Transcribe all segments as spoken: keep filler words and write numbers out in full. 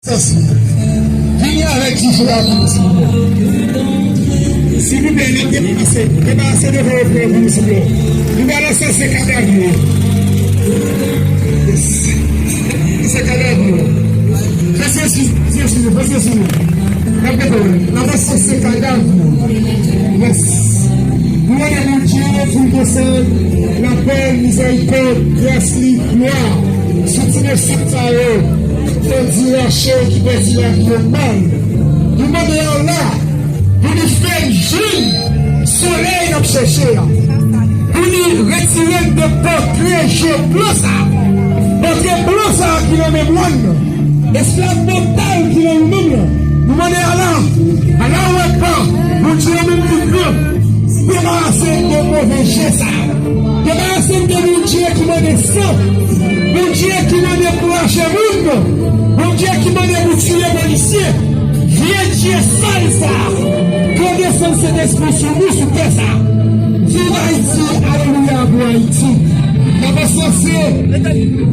Vini avèk dife a pou nou, silvouplè. Silvouplè, n ap debarase, debarase devan yo pou nou, silvouplè. Nou pral ansanse kadav yo. Yes. Ansanse kadav yo. Fè sesi, sesi, fè sesi. N ap devan yo. N ap ansanse kadav yo. Yes. Nou mande Bondye pou l desann lapè l, mizèrikòd, gras li, glwa sou ti mesye sa yo k te anrache, ki pèdi lavi yo mal. Nou mande Allah pou li fè n jwenn solèy n ap chèche a, pou li retire n de pòtre je blan sa a, pòtre blan sa a ki nan memwa n nan. Esklav mantal ki nan nou menm nan. Nou mande Allah, Allahu Akbar, Bondye ou menm ki gran, debarase n de move je sa yo. Debarase n de Bondye ki mande san, Bondye ki mande pou rache moun, Bondye ki mande pou tiye polisye. Vye dye sal sa, ke desann Sentespri sou nou, sou tè sa. Viv Ayiti, alelouya pou Ayiti. N ap ansanse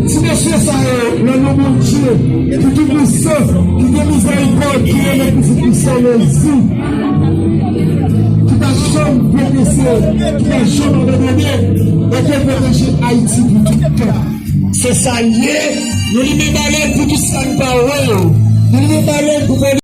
ti mesye sa yo nan non Bondye ki tou pwisan, ki gen mizèrikòd, ki renmen pitit li san mezi, ki pa janm pwogrese, ki pa janm abandone, Bondye pwoteje Ayiti pou tout tan. Se sa l ye, nou limen balèn pou tout sa n pa wè yo. Nou limen balèn pou